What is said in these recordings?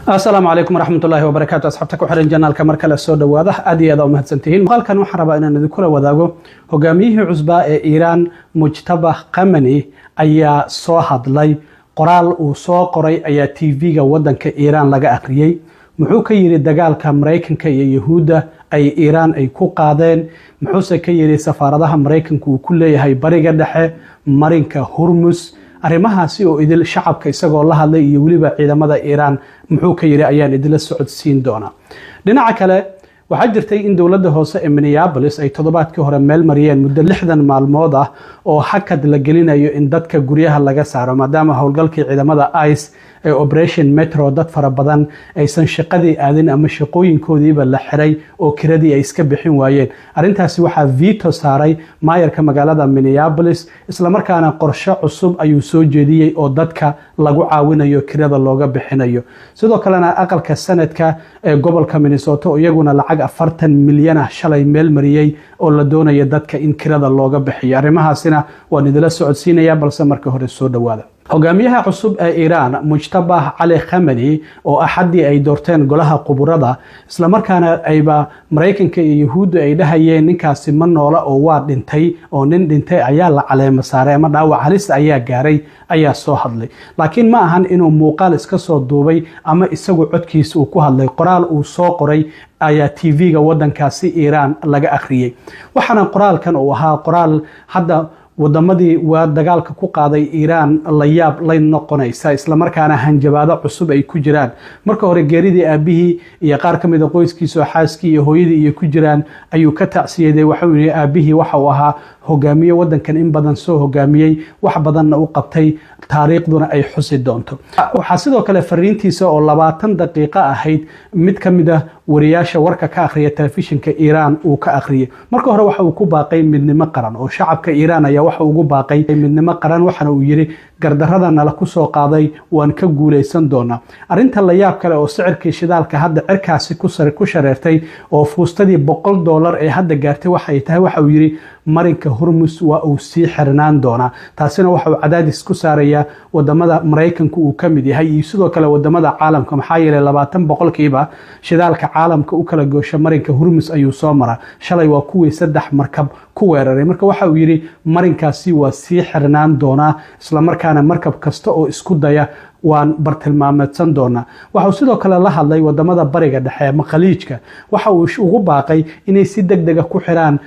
Asalaamu calaykum waraxmatullaahi wabarakaatu. Asxaabta ku xiran channelka, mar kale soo dhowaada. Aad iyo aad u mahadsantihiin. Muuqaalkan waxaan rabaa inaan idinkula wadaago hogaamiyihii cusbaa ee Iiraan, Mujtaba Khamani, ayaa soo hadlay. Qoraal uu soo qoray ayaa TV-ga wadanka Iiraan laga akhriyey. Muxuu ka yidhi dagaalka Maraykanka iyo Yahuudda ay Iiraan ay ku qaadeen? Muxuuse ka yidhi safaaradaha Maraykanku uu ku leeyahay Bariga Dhexe, marinka Hurmus? Arrimahaasi oo idil, shacabka isagoo la hadlay iyo weliba ciidamada Iiraan muxuu ka yidhi, ayaan idinla socodsiin doonaa. Dhinaca kale, waxaa jirtay in dowladda hoose ee Minneapolis ay toddobaadkii hore meel mariyeen muddo 60 maalmood ah oo hakad la gelinayo in dadka guryaha laga saaro, maadaama howlgalkii ciidamada ICE ee Operation Metro dad fara badan aysan shaqadii aadin ama shaqooyinkoodiiba la xiray oo kiradii ay iska bixin waayeen. Arrintaasi waxaa veto saaray maayarka magaalada Minneapolis, islamarkaana qorshe cusub ayuu soo jeediyey oo dadka lagu caawinayo, kirada looga bixinayo. Sidoo kalena aqalka Senate-ka ee gobolka Minnesota oo iyaguna lacag 40 milyan ah shalay meel mariyey oo la doonayo dadka in kirada looga bixiyo. Arrimahaasina waan idila socodsiinaya, balse marka hore soo dhowaada. Hogaamiyaha cusub ee Iiraan, Mujtabah Cali Khamani, oo Axaddii ay doorteen golaha quburada, islamarkaana ayba Maraykanka iyo Yahuudda ay dhahayeen ninkaasi ma noola oo waa dhintay oo nin dhintay ayaa la caleemo saaray ama dhaawac halis ayaa gaaray, ayaa soo hadlay. Laakiin ma ahan inuu muuqaal iska soo duubay ama isagu codkiisa uu ku hadlay. Qoraal uu soo qoray ayaa TV-ga wadankaasi Iiraan laga akhriyey, waxaana qoraalkan uu ahaa qoraal hadda wadamadii waa dagaalka ku qaaday Iiraan la yaab lay noqonaysa, islamarkaana hanjabaado cusub ay ku jiraan. Marka hore geeridii aabihii iyo qaar ka mid a qoyskiisa oo xaaskii iyo hooyadii iyo ku jiraan ayuu ka tacsiyaday. Waxau yidhi aabihii waxa uu ahaa hogaamiye wadankan in badan soo hogaamiyey, wax badanna u qabtay, taariikhduna ay xusi doonto. Waxaa sidoo kale fariintiisa oo 20 daqiiqo ahayd mid ka mid ah wariyaasha warka ka akhriya telefishinka Iiraan uu ka akhriyay. Marka hore waxa uu ku baaqay midnimo qaran oo shacabka Iiraan ayaa waxa ugu baaqay midnimo qaran, waxaana uu yidhi gardarrada nala ku soo qaaday waan ka guulaysan doonaa. Arrinta la yaab kale oo sicirkii shidaalka hadda cirkaasi ku shareertay oo fuustadii $100 ee hadda gaartay waxay tahay, waxa uu yidhi marinka Hormus waa uu sii xirnaan doonaa. Taasina waxa uu cadaadis ku saarayaa wadamada Maraykanku uu ka mid yahay iyo sidoo kale wadamada caalamka, maxaa yeelay 20% shidaalka caalamka u kala goosha marinka Hormus ayuu soo maraa. Shalay waa kuwii saddex markab ku weeraray. Marka waxa uu yidhi marinkaasi waa sii xirnaan doonaa, islamarkaana markab kasta oo isku daya waan bartilmaameedsan doonaa. Waxauu sidoo kale la hadlay wadamada Bariga Dhexe ama Khaliijka. Waxa uu ugu baaqay inay si deg dega ku xiraan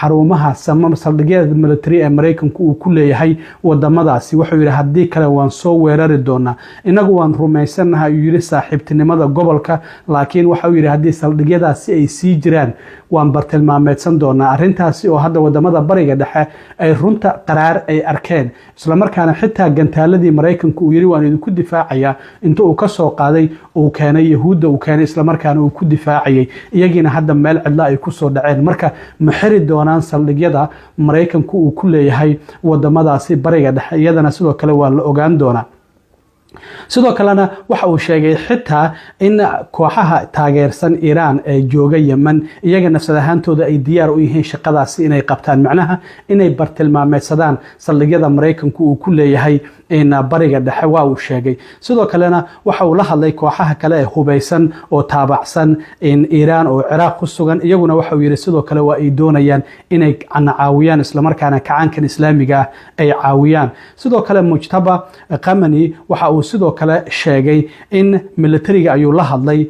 xarumaha saldhigyada military ee Maraykanku uu ku leeyahay wadamadaasi. Wuxuu yidhi haddii kale waan soo weerari doonaa. Inagu waan rumaysannahay, ayuu yidhi, saaxiibtinimada gobolka, laakiin waxauu yidhi haddii saldhigyadaasi ay sii jiraan waan bartilmaameedsan doonaa. Arrintaasi oo hadda wadamada Bariga Dhexe ay runta qaraar ay arkeen, islamarkaana xitaa gantaaladii Maraykanku uu yidhi waan idinku difaacaya inta uu ka soo qaaday uu keenay Yahuudda uu keenay, islamarkaana uu ku difaacayay, iyagiina hadda meel cidla ay kusoo dhaceen. Marka ma xiri doonaan saldhigyada Maraykanku uu ku leeyahay wadamadaasi Bariga Dhexe? Iyadana sidoo kale waa la ogaan doonaa. Sidoo kalena waxa uu sheegay xitaa in kooxaha taageersan Iiraan ee jooga Yemen iyaga nafsad ahaantooda ay diyaar u yihiin shaqadaasi inay qabtaan, macnaha inay bartilmaameedsadaan saldhigyada Maraykanku uu ku leeyahay Bariga Dhexe, waa uu sheegay. Sidoo kalena waxa uu la hadlay kooxaha kale ee hubaysan oo taabacsan Iiraan oo Ciraaq ku sugan. Iyaguna waxa uu yidhi sidoo kale waa ay doonayaan inay caawiyaan, islamarkaana kacaankan Islaamiga ah ay caawiyaan. Sidoo kale Mujtaba Khamani waxa uu sidoo kale sheegay in militariga ayuu la hadlay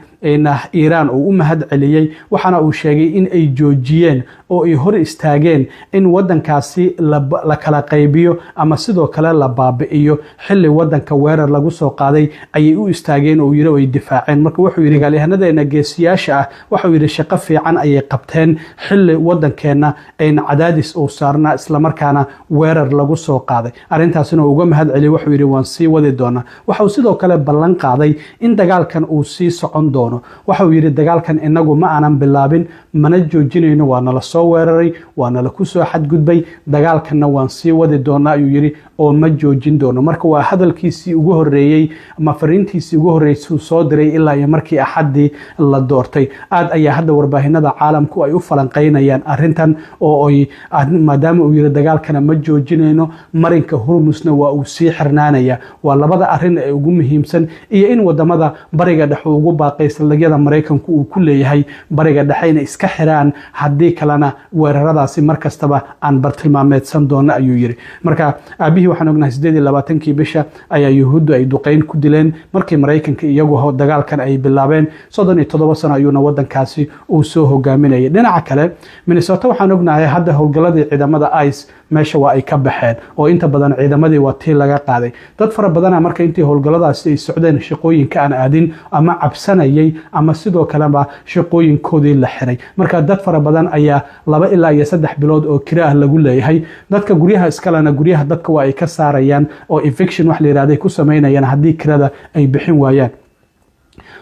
Iiraan uu u mahad celiyey, waxaana uu sheegay in ay joojiyeen oo ay hor istaageen in wadankaasi la kala qaybiyo ama sidoo kale la baabi'iyo. Xilli wadanka weerar lagu soo qaaday ayay u istaageen oo yiri ay difaaceen. Marka wuxuu yidhi dagaalyahanadeena geesiyaasha ah, waxuu yidhi shaqo fiican ayay qabteen xilli wadankeenna ayna cadaadis uu saarnaa, islamarkaana weerar lagu soo qaaday. Arrintaasina uu uga mahad celiyey. Wuxuu yidhi waan sii wadi doonaa. Waxa uu sidoo kale ballan qaaday in dagaalkan uu sii socon doono. doono. Waxa uu yidhi, "Dagaalkan inagu ma aanan bilaabin, mana joojinayno. Waa nala soo weeraray, waa nala ku soo xadgudbay, dagaalkanna waan sii wadi doonaa," ayuu yidhi, "oo ma joojin doono." Marka waa hadalkiisii ugu horeeyey ama fariintiisii ugu horreysay uu soo diray ilaa iyo markii Axaddii la doortay. Aad ayaa hadda warbaahinada caalamku ay u falanqeynayaan arrintan oo ay maadaama uu yidhi dagaalkana ma joojinayno, marinka Hurmusna waa uu sii xirnaanaya. Waa labada arrin ee ugu muhiimsan, iyo in wadamada Bariga Dhexe uu ugu baaqay saldhigyada Maraykanku uu ku leeyahay Bariga Dhexe inay iska xiraan, haddii kalena weeraradaasi mar kastaba aan bartilmaameedsan doono, ayuu yidhi. Marka aabihii waxaan ognahay 28-kii bisha ayaa Yuhuuddu ay duqeyn ku dileen markii Maraykanka iyagu dagaalkan ay bilaabeen. 37 sano ayuuna wadankaasi uu soo hogaaminayay. Dhinaca kale, Minnesota waxaan ognahay hadda howlgalladii ciidamada ICE meesha waa ay ka baxeen, oo inta badan ciidamadii waa tii laga qaaday. Dad fara badana marka intii howlgalladaasi ay socdeen shaqooyinka aan aadin ama cabsanayay ama sidoo kaleba shaqooyinkoodii la xiray. Marka dad fara badan ayaa 2 ilaa iyo 3 bilood oo kira ah lagu leeyahay. Dadka guryaha iskalena guryaha dadka waa ay ka saarayaan oo eviction wax la yidhahday ku samaynayaan haddii kirada ay bixin waayaan.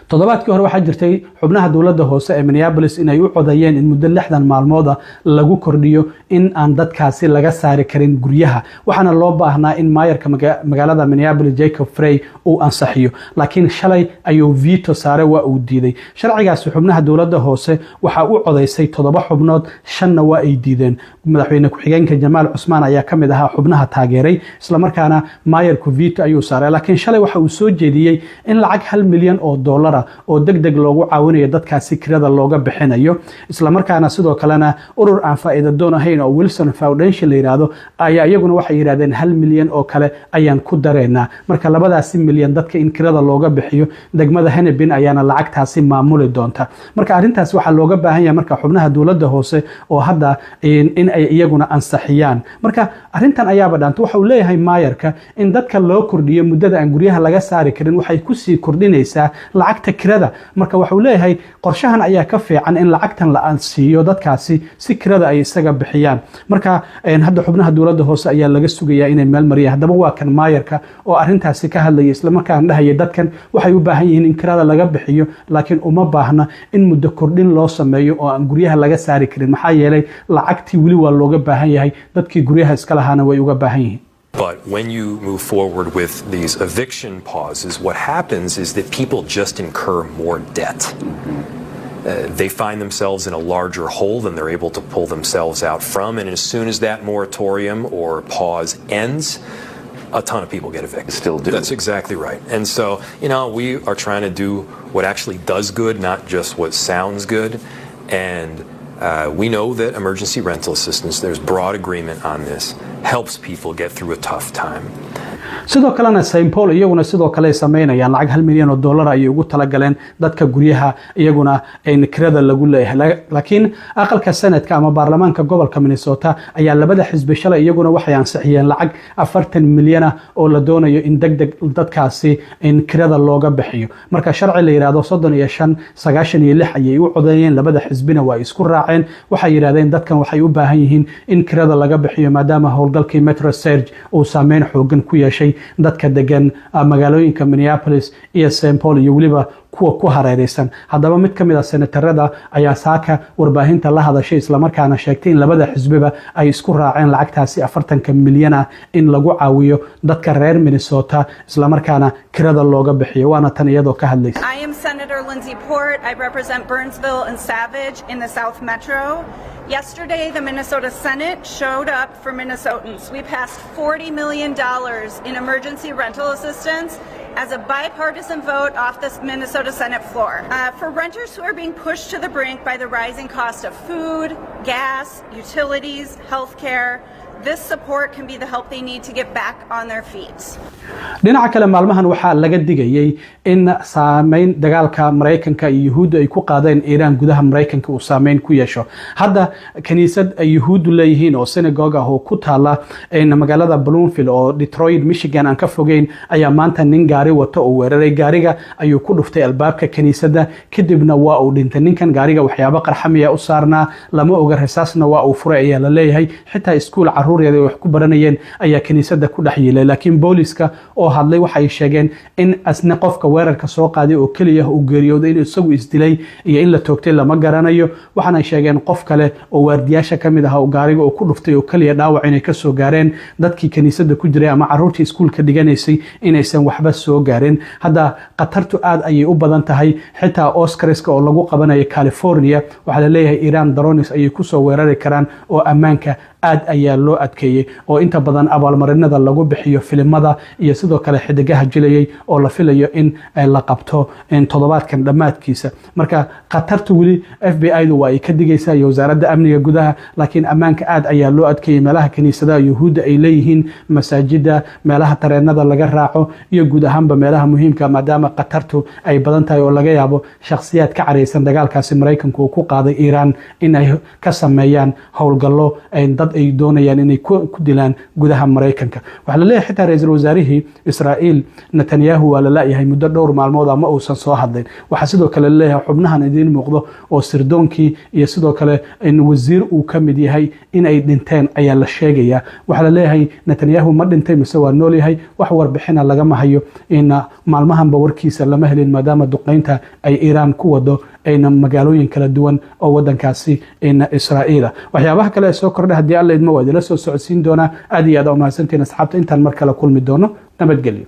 Toddobaadkii hore waxaa jirtay xubnaha dowladda hoose ee Minneapolis inay u codayeen in muddo 60 maalmooda lagu kordhiyo in aan dadkaasi laga saari karin guryaha. Waxaana loo baahnaa in maayarka magaalada Minneapolis, Jacob Frey, uu ansaxiyo, laakiin shalay ayuu veto saare, waa uu diiday sharcigaasi. Xubnaha dowladda hoose waxaa u codaysay toddoba xubnood, shanna waa ay diideen. Madaxweyne ku-xigeenka Jamaal Cusmaan ayaa ka mid ahaa xubnaha taageeray, islamarkaana maayarku veto ayuu saaray. Laakiin shalay waxa uu soo jeediyey in lacag 1 milyan oo dollara oo deg deg loogu caawinayo dadkaasi kirada looga bixinayo, islamarkaana sidoo kalena urur aan faa'iida doon ahayn oo Wilson Foundation la yidhaahdo ayaa iyaguna waxay yidhahdeen 1 milyan oo kale ayaan ku dareynaa. Marka labadaasi milyan dadka in kirada looga bixiyo, degmada Hennepin ayaana lacagtaasi maamuli doonta. Marka arrintaas waxaa looga baahan yahay marka xubnaha dowladda hoose oo hadda in ay iyaguna ansaxiyaan. Marka arrintan ayaaba dhaanta. Waxa uu leeyahay maayarka in dadka loo kordhiyo muddada aan guryaha laga saari karin waxay kusii kordhinaysaa lacagta kirada. Marka waxa uu leeyahay qorshahan ayaa ka fiican in lacagtan la siiyo dadkaasi si kirada ay isaga bixiyaan. Marka hadda xubnaha dowladda hoose ayaa laga sugayaa inay meel mariyaan. Haddaba waa kan maayarka oo arrintaasi ka hadlaya, islamarkaana dhahaya dadkan waxay u baahan yihiin in kirada laga bixiyo, laakiin uma baahna in muddo kordhin loo sameeyo oo aan guryaha laga saari karin, maxaa yeelay lacagtii weli waa looga baahan yahay, dadkii guryaha iska lahaana way uga baahan yihiin. But when you move forward with these eviction pauses, what happens is that people just incur more debt. They find themselves in a larger hole than they're able to pull themselves out from. And as soon as that moratorium or pause ends, a ton of people get evicted. Still do. That's exactly right. And so, we are trying to do what actually does good, not just what sounds good. And we know that emergency rental assistance, there's broad agreement on this, helps people get through a tough time. Sidoo kalena St Paul iyaguna sidoo kale ay sameynayaan. Lacag 1 milyan oo dollar ayay ugu talagaleen dadka guryaha iyaguna kirada lagu leeyahay. Laakiin aqalka Senate-ka ama baarlamaanka gobolka Minnesota ayaa labada xisbi shalay iyaguna waxay ansixiyeen lacag 40 milyana oo la doonayo in deg deg dadkaasi in kirada looga bixiyo. Marka sharci la yidhahdo 3596 ayay u codeeyeen, labada xisbina waa isku raaceen. Waxay yidhahdeen dadkan waxay u baahan yihiin in kirada laga bixiyo, maadaama howlgalkii Metro Surge uu saameyn xoogan ku yeeshay dadka degan magaalooyinka Minneapolis iyo St Paul iyo weliba kuwa ku hareereysan. Haddaba mid ka mid a senatarada ayaa saaka warbaahinta la hadashay, islamarkaana sheegtay in labada xisbiba ay isku raaceen lacagtaasi 40-ka milyan ah in lagu caawiyo dadka reer Minnesota, islamarkaana kirada looga bixiyo. Waana tan iyadoo ka hadlaysa. I am Senator Lindsey Port. I represent Burnsville and Savage in the South Metro. Yesterday, the Minnesota Senate showed up for Minnesotans. We passed $40 million in emergency rental assistance as a bipartisan vote off the Minnesota Senate floor. For renters who are being pushed to the brink by the rising cost of food, gas, utilities, health care, this support can be the help they need to get back on their feet. Dhinaca kale, maalmahan waxaa laga digayay in saameyn dagaalka Maraykanka iyo Yuhuuddu ay ku qaadeen Iiraan gudaha Maraykanka uu saameyn ku yeesho. Hadda kaniisad ay Yuhuuddu leeyihiin oo synagogue ah oo ku taala magaalada Bloomfield oo Detroit, Michigan aan ka fogeyn ayaa maanta nin gaari wato oo weeraray. Gaariga ayuu ku dhuftay albaabka kaniisadda, kadibna waa uu dhintay ninkan. Gaariga waxyaabo qarxamiya u saarnaa lama oga, rasaasna waa uu furay ayaa la leeyahay. Xitaa iskuul caruur Caruur yar ay wax ku baranayeen ayaa kiniisadda ku dhex yiilay, laakiin booliska oo hadlay waxay sheegeen in asne qofka weerarka soo qaaday oo keliya uu geeriyooday. In isagu isdilay iyo in la toogtay lama garanayo. Waxaana sheegeen qof kale oo waardiyaasha ka mid ah oo gaariga uu ku dhuftay oo keliya dhaawac inay kasoo gaareen. Dadkii kiniisadda ku jiray ama caruurtii iskuulka dhiganaysay inaysan waxba soo gaarin. Hadda khatartu aad ayay u badan tahay. Xitaa Oscarska oo lagu qabanayo California, waxaa laleeyahay Iran drones ayay kusoo weerari karaan, oo ammaanka aad ayaa loo adkeeyey, oo inta badan abaalmarinada lagu bixiyo filimada iyo sidoo kale xidigaha jilayay oo la filayo in la qabto toddobaadkan dhammaadkiisa. Marka khatartu weli FBI du waa ay ka digaysaa iyo Wasaaradda Amniga Gudaha, laakiin ammaanka aad ayaa loo adkeeyey meelaha kiniisadaha Yuhuudda ay leeyihiin, masaajida, meelaha tareenada laga raaco iyo guud ahaanba meelaha muhiimka, maadaama khatartu ay badan tahay oo laga yaabo shakhsiyaad ka caraysan dagaalkaasi Maraykanku uu ku qaaday Iiraan in ay ka sameeyaan howlgallo dad ay doonayaan inay ku dilaan gudaha Maraykanka. Waxaa la leeyahay xitaa ra-iisul wasaarihii Israa'iil Netanyahu waa la la'yahay muddo dhowr maalmood, ama uusan soo hadlin. Waxaa sidoo kale laleeyahay xubnahan idiin muuqdo oo sirdoonkii iyo sidoo kale in wasiir uu ka mid yahay in ay dhinteen ayaa la sheegayaa. Waxaa la leeyahay Netanyahu ma dhintay mise waa nool yahay? Wax warbixina lagama hayo. In maalmahanba warkiisa lama helin, maadaama duqeynta ay Iiraan ku wado ayna magaalooyin kala duwan oo wadankaasi Israa'iila. Waxyaabaha kale ee soo kordha, haddii Alla idmo, waa idila soo socodsiin doonaa. Aad iyo aad umahadsantiin, asxaabta. Intaan mar kale kulmi doono, nabadgelyo.